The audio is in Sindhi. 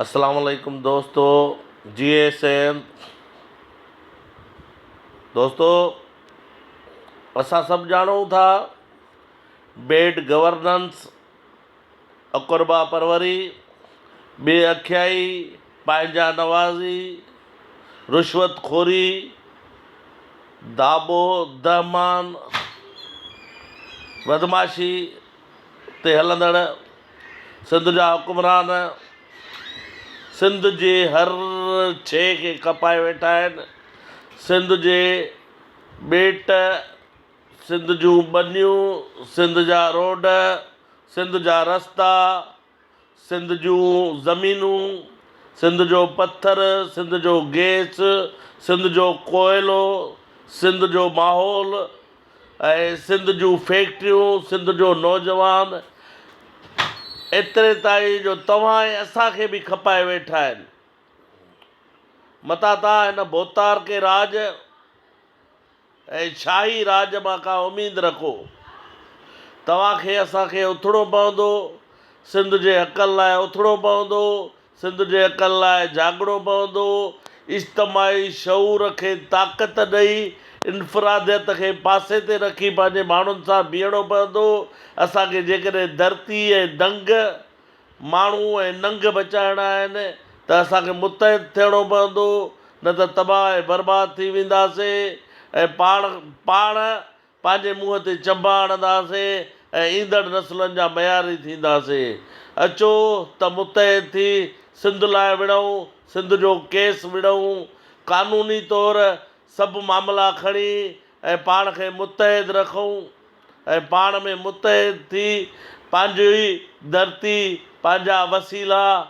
اسلام عليڪم دوستو جي ايس ايم دوستو اسان سڀ ڄاڻون ٿا بيڊ گورننس اقربا پروري بي اکيائي پنهنجا نوازي رشوت خوري داٻو دهمان بدمعاشي تي هلندڙ سنڌ جا حڪمران سنڌ جي هر شيء کي کپائي ويٺا آهن. سنڌ جي ٻيٽ، سنڌ جون ٻنيون، سنڌ جا روڊ، سنڌ جا رستا، سنڌ جون زمينون، سنڌ جو پٿر، سنڌ جو گئس، سنڌ جو ڪوئلو، سنڌ جو ماحول ۽ سنڌ جون فيڪٽريون، سنڌ جو نوجوان ايتري تائين جو توهان ۽ اسان کي به کپائي ويٺا آهن. متان توهان هن ڀوتارڪي راڄ ۽ شاهي راڄ مان ڪا اميد رکو. توهان کي اسان کي اٿڻو پوندو، سنڌ جي حقن لاء اٿڻو پوندو، سنڌ جي حقن لاء جاڳڻو پوندو، اجتماعي شعور کي طاقت ڏئي انفراديت کي پاسي تي رکي پنهنجي ماڻهن سان بيهڻو پوندو، اسان کي جيڪڏهن ڌرتي ۽ دنگ، ماڻهو ۽ ننگ بچائڻا آهن ته اسان کي متحد ٿيڻو پوندو نه ته تباهه ۽ برباد ٿي وينداسين ۽ پاڻ پاڻ پنهنجي منهن تي چنبا هڻنداسين ۽ ايندڙ نسلن جا مياري ٿينداسين. اچو ته متحد ٿي سنڌ لاء وڙهون، سنڌ جو ڪيس وڙهون، قانوني طور سڀ معاملا کڻي ۽ پاڻ کي متحد رکون ۽ پاڻ ۾ متحد ٿي پنهنجي ڌرتي، پنهنجا وسيلا.